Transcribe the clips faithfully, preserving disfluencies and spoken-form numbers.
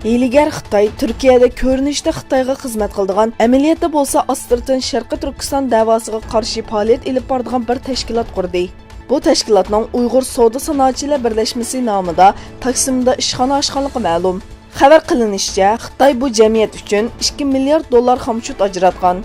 ھىيلىگەر خىتاي تۈركىيەدە كۆرۈنۈشتە خىتايغا خىزمەت قىلىدىغان، ئەمەلىيەتتە بولسا ئاسترىتىن شەرقىي تۈركىستان دەۋاسىغا قارشى پائالىيەت ئېلىپ بارىدىغان بىر تەشكىلات قۇردى. بۇ تەشكىلاتنىڭ ئۇيغۇر سودا سانائەتچىلەر بىرلەشمىسى نامىدا تاكسىمدا ئىشخانا ئاچقانلىقى مەلۇم. خەۋەر قىلىنىشىچە، خىتاي بۇ جەمئىيەت ئۈچۈن ئىككى مىليارد دوللار خامچوت ئاجراتقان.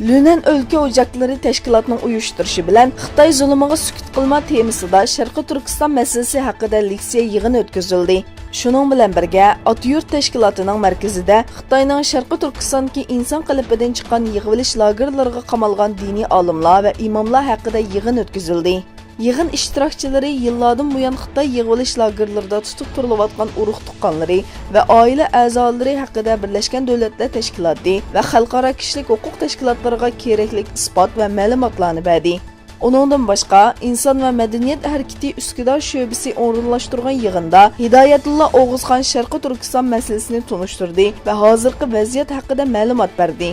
لۈنەن ئۆلكە ئوچاكلىرى تەشكىلاتىنىڭ ئۇيۇشتۇرۇشى بىلەن خىتاي زۇلۇمىغا سۈكۈت قىلما تېمىسىدا شەرقىي تۈركىستان مەسىلىسى ھەققىدە لېكسىيە يىغىنى ئۆتكۈزۈلدى. شۇنىڭ بىلەن بىرگە، ئاتا يۇرت تەشكىلاتىنىڭ مەركىزىدە خىتاينىڭ شەرقىي تۈركىستاندىكى ئىنسان قېلىپىدىن چىققان يىغىۋېلىش لاگېرلىرىغا قامالغان دىنىي ئالىملار ۋە ئىماملار ھەققىدە يىغىن ئۆتكۈزۈلدى. يىغىن ئىشتىراكچىلىرى يىللاردىن بۇيان خىتاي يىغىۋېلىش لاگېرلىرىدا تۇتۇپ تۇرۇلۇۋاتقان ئۇرۇق تۇغقانلىرى ۋە ئائىلە ئەزالىرى ھەققىدە بىرلەشكەن دۆلەتلەر تەشكىلاتى ۋە خەلقئارا كىشىلىك ھوقۇق تەشكىلاتلىرىغا كېرەكلىك ئىسپات ۋە مەلۇماتلارنى بەردى. ئۇنىڭدىن باشقا، ئىنسان ۋە مەدەنىيەت ھەرىكىتى ئۈسكۈدار شۆبىسى ئورۇنلاشتۇرغان يىغىندا ھىدايەتۇللا ئوغۇزخان شەرقىي تۈركىستان مەسىلىسىنى تونۇشتۇردى ۋە ھازىرقى ۋەزىيەت ھەققىدە مەلۇمات بەردى.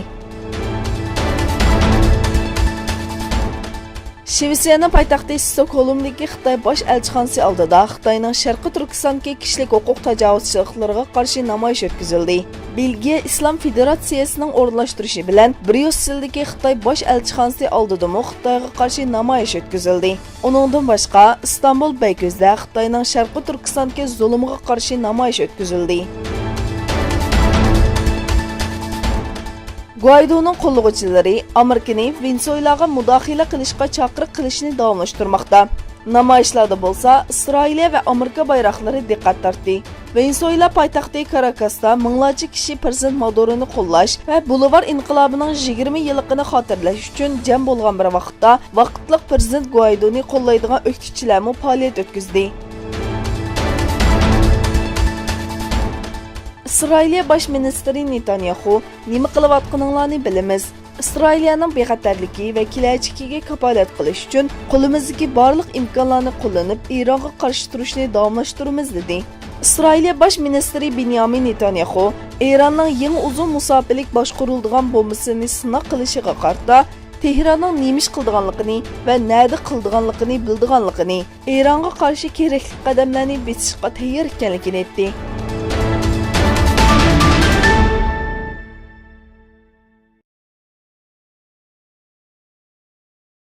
شىۋېتسىيەنىڭ پايتەختى ستوكھولمدىكى خىتاي باش ئەلچىخانىسى ئالدىدا خىتاينىڭ شەرقىي تۈركىستاندىكى كىشىلىك ھوقۇق تاجاۋۇزچىلىقلىرىغا قارشى نامايىش ئۆتكۈزۈلدى. بېلگىيە ئىسلام فېدېراتسىيەسىنىڭ ئورۇنلاشتۇرۇشى بىلەن بريۇسسېلدىكى خىتاي باش ئەلچىخانىسى ئالدىدىمۇ خىتايغا قارشى نامايىش ئۆتكۈزۈلدى. ئۇنىڭدىن باشقا، ئىستانبۇل بەيكۆزدە خىتاينىڭ شەرقىي تۈركىستاندىكى زۇلۇمىغا قارشى نامايىش ئۆتكۈزۈلدى. گۇئايدونىڭ قوللىغۇچىلىرى ئامېرىكىنى ۋېنېسۇېلاغا مۇداخىلە قىلىشقا چاقىرىق قىلىشنى داۋاملاشتۇرماقتا. نامايىشلاردا بولسا ئىسرائىلىيە ۋە ئامېرىكا بايراقلىرى دىققەت تارتتى. ۋېنېسۇېلا پايتەختى كاراكاستا مىڭلارچە كىشى پىرېزىدېنت مادۇرونى قوللاش ۋە بولىۋار ئىنقىلابىنىڭ يىگىرمە يىللىقىنى خاتىرىلەش ئۈچۈن جەم بولغان بىر ۋاقىتتا، ۋاقىتلىق پىرېزىدېنت گۇئايدونى قوللايدىغان ئۆكتىچىلەرمۇ پائالىيەت ئۆتكۈزدى. ئىسرائىلىيە باش مىنىستىرى نېتانياخۇ، نېمە قىلىۋاتقىنىڭلارنى بىلىمىز. ئىسرائىلىيەنىڭ بىخەتەرلىكى ۋە كېلەچىكىگە كاپالەت قىلىش ئۈچۈن قولىمىزدىكى بارلىق ئىمكانلارنى قوللىنىپ، ئىرانغا قارشى تۇرۇشنى داۋاملاشتۇرىمىز، دېدى. ئىسرائىلىيە باش مىنىستىرى بېنيامىن نېتانياخۇ ئىراننىڭ يېڭى ئۇزۇن مۇساپىلىك باشقۇرۇلىدىغان بومبىسىنى سىناق قىلىشىغا قارىتا، تېھراننىڭ نېمە ئىش قىلىدىغانلىقىنى ۋە نەدە قىلىدىغانلىقىنى بىلىدىغانلىقىنى، ئىرانغا قارشى كېرەكلىك قەدەملەرنى بېسىشقا تەييار ئىكەنلىكىنى ئېيتتى.